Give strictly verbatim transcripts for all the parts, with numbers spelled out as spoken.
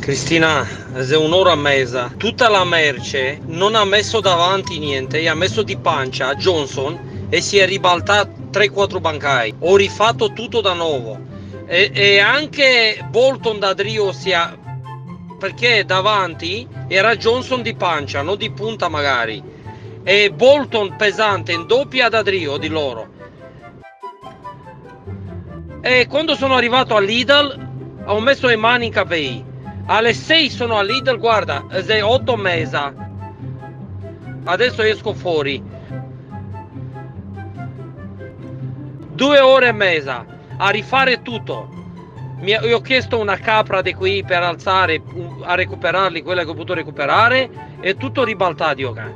Cristina, xe un'ora e meza. Tuta la merce, no ga meso davanti gnente, i ga meso de pancia a Johnson e se xe ribaltà tre, quatro bancai. Go rifato tuto da novo. E, e anca Bolton da drio se ga, parché davanti gera Johnson de pancia, no de punta magari. E Bolton pesante, in dopia da drio de loro. E quando so rivà a Lidl, go meso le man in capei. A le sei so a Lidl, varda, xe oto e meza. Deso esco fora. Due ore e meza a rifar tuto. Mi, go chiesto na capra de quei par alzar, un, a recuperarli, quela che go potuo recuperar, e tuto ribaltà, Dio can.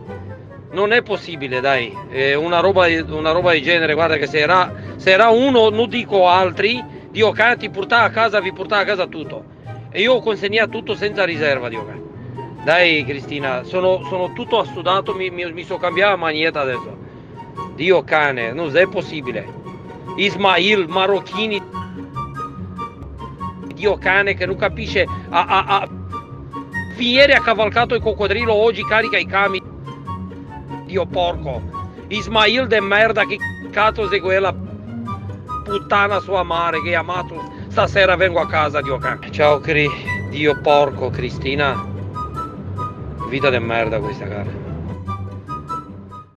No xe posibile, dai, eh, na roba, na roba del genere, varda che se gera, se gera uno, no digo altri, Dio can, te portava a casa, ve portava a casa tuto. E mi go consegnà tuto senza riserva, Dio can. Dai, Cristina, so, so tuto sudà, me, me, me so canbià la maglieta deso. Dio can, no xe posibile. Ismail, marochini. Dio can che no capise, a, a, a, ieri ga cavalcà el cocotrilo, ogi carica i camion. Dio porco. Ismail de merda, che cazo xe quela putana sua mare che ga mato? Stasera vengo a casa, Dio can. Ciao, Cri-, Dio porco, Cristina. Vita de merda questa, cara.